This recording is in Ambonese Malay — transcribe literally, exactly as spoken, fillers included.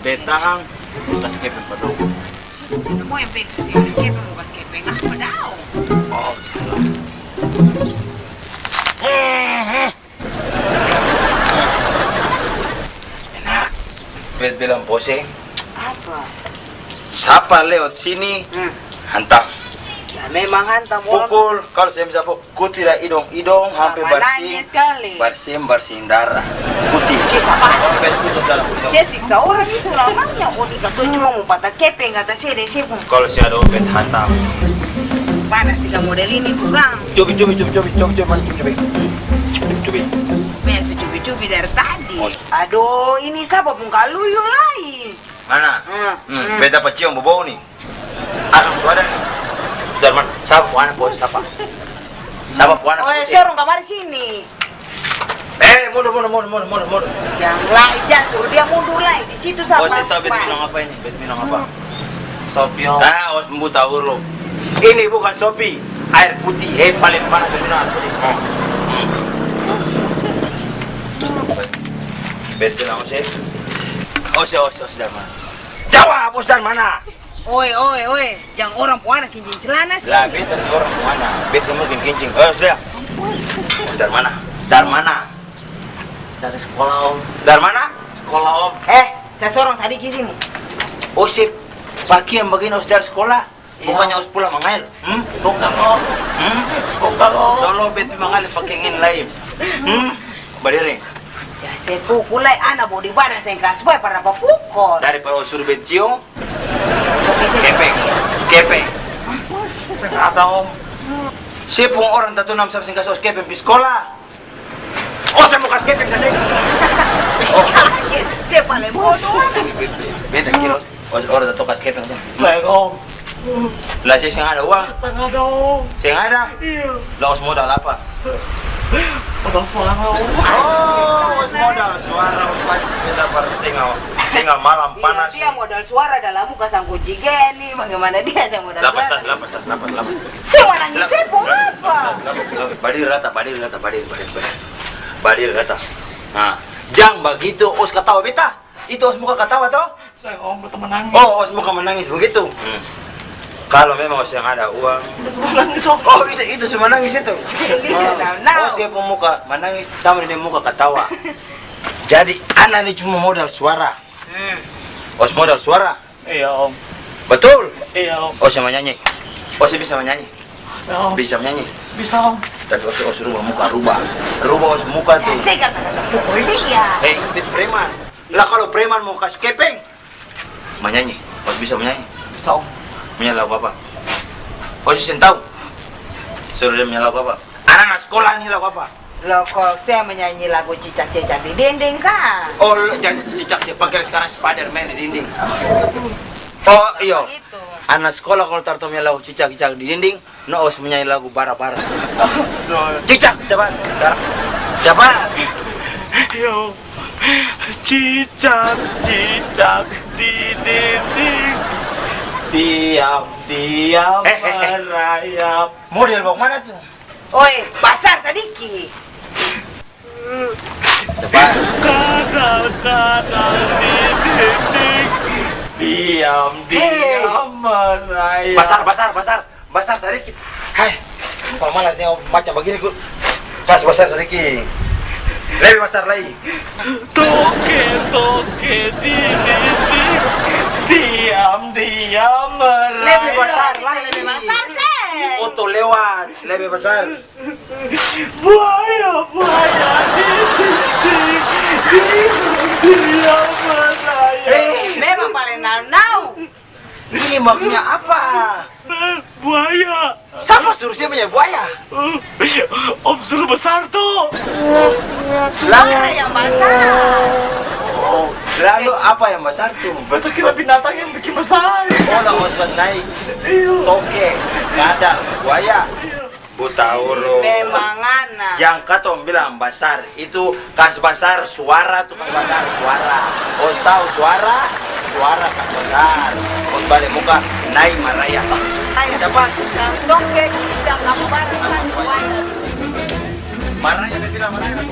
Beta kas kepeng pa dong. Mo yang beta seng ada kepeng, mo kas kepeng apa dong? Oh, salah. Enak. Bet bilang pose. Apa? Sapa lewat sini, hmm, hantam. Ya, memang hantam orang. Pukul, kalau saya bisa pukul, kutira idong-idong, sampe barsing, barsing, barsing darah. Kuti. Cie, sapa? Sampe itu dalam. Cie, siksa orang itu namanya. Oh, ni katong cuma mo patah kepeng, kata saya deng saya pung. Kalau saya ada obat hantam. Panas tiga model ini, bukan? Cobi, cobi, cobi, cobi, cobi, cobi, mana cobi, cobi? Cobi, cobi. Masa cubi-cubi dari tadi? Oh. Aduh, ini sapa pung kaluyu lai? Mana? Hmm, hmm, hmm. Beta pacium bobou ni. Akang su ada ni. Su dari mana? Sapa pung ana, bos? Sapa? Sapa pung ana, bos? Oi, sorong kamari sini. Eh, mundur, mundur, mundur. Jang lai, jang suruh dia mundur lai. Di situ sa. Ose tau beta minum apa ini? Beta minum apa? Sopi, om. Ah, os buta huruf. Ini bukan sopi, air putih. Eh, paling panas beta minum air putih. Hmm. Beta bilang, ose. Ose, ose, ose, dari mana? Jawab, ose, dari mana? Oe, oe, oe, jang orang pung ana kincing celana sih. Lah, beta ni orang pung ana, beta mungkin kincing. Eh, sudah. Dari mana? Dari mana? Dari sekolah, om. Dari mana? Sekolah, om. Eh, saya sorong sadiki sini. Ose pakiang bagini, os dari sekolah? Iya. Bukannya os pulang mangael? Hmm? Bukan, om. Hmm? Bukan, om. Dolo beta mangael pakiang ini lai. Hmm? Badiri. Ya, se pukul lai, ana bodi badan seng kas bae, par dapa pukul. Daripada os suruh beta ciong. Kepeng, kepeng. Seng ada, om. Se pung orang tatua nama sapa seng kas os kepeng pi skola? Oh, se mo kas kepeng ka se. Oh. Se paleng bodo. Beta kira os, orang tatua kas kepeng se. Baik, om. Lah, se seng ada uang? Seng ada, om. Seng ada? Iya. Lah, os modal apa? Modal suara, om. Oh, os modal suara, os pasti beta par tenga, tenga malam panas. Iya, dia modal suara dalam muka sang kunci geni, bagaimana dia sang modal suara? Lapas, lapas, lapas, lapas. Se manangis, se pung apa? Lapas, lapas, lapas. Badiri rata, badiri rata, badiri, badiri, badiri. Badiri rata. Nah, jang bagitu, os katawa beta. Itu os muka katawa to? Seng, om, beta manangis. Oh, os muka manangis begitu? Hmm. Kalo memang os seng ada uang. Beta manangis, om. Oh, itu, itu su manangis itu? Nah. Oh, se pung muka manangis sama deng muka katawa. Jadi, ana ni cuma modal suara. Hmm. Os modal suara? Iya, om. Betul? Iya, om. Os se manyanyi? Os se bisa manyanyi? Ya, om. Bisa manyanyi? Bisa, om. Tapi os, os rubah muka, rubah. Rubah os muka tu. Ya, se kata-kata pukul dia. Eh, itu preman. Lah, kalo preman mo kas kepeng, manyanyi. Os bisa manyanyi? Bisa, om. Manyanyi lagu apa? Os seng tau? Suruh dia manyanyi lagu apa? Ana-ana skola ni lagu apa? Lagu se manyanyi lagu cicak-cicak di dinding sa. Oh, lo jangan cicak, se pake skarang Spiderman di dinding. Oh, iyo. Begitu. Ana skola kalo tar tong manyanyi lagu cicak-cicak di dinding, no, os manyanyi lagu bara-bara. Cicak, coba skarang. Coba. Yo. Cicak, cicak di dinding, diam-diam merayap. Eh, eh, eh. Model bagimana tu? Oi, basar sadiki. Coba. Kadal-kadal di dinding, diam-diam merayap. Basar, basar, basar. Basar sadiki. Hai, pamalas ni, macam bagini ku. Kas basar sadiki. Lebe basar lai. Toke-toke di dinding, diam-diam merayap. Lebe basar lai. Lebe basar, se. Oto lewat, lebe basar. Buaya, buaya di dinding, diam-diam merayap. Se. Memang paleng nau-nau. Ini maksudnya apa? Buaya. Sapa suruh se punya buaya? Om suruh basar to. Suara yang basar. Oh, lalu apa yang basar tu? Beta kira binatang yang bikin basar. Oh, lah, os naik. Iya. Toke, kadal, buaya. Iya. Buta huruf. Memang ana. Yang katong bilang basar itu kas basar suara tu, kas basar suara. Os tau suara? Suara kas basar. Os bale muka, nai maraya. Ayo. Dapat. Dong ke tidak kamu bareng kan, buaya. Maraya, dia bilang maraya.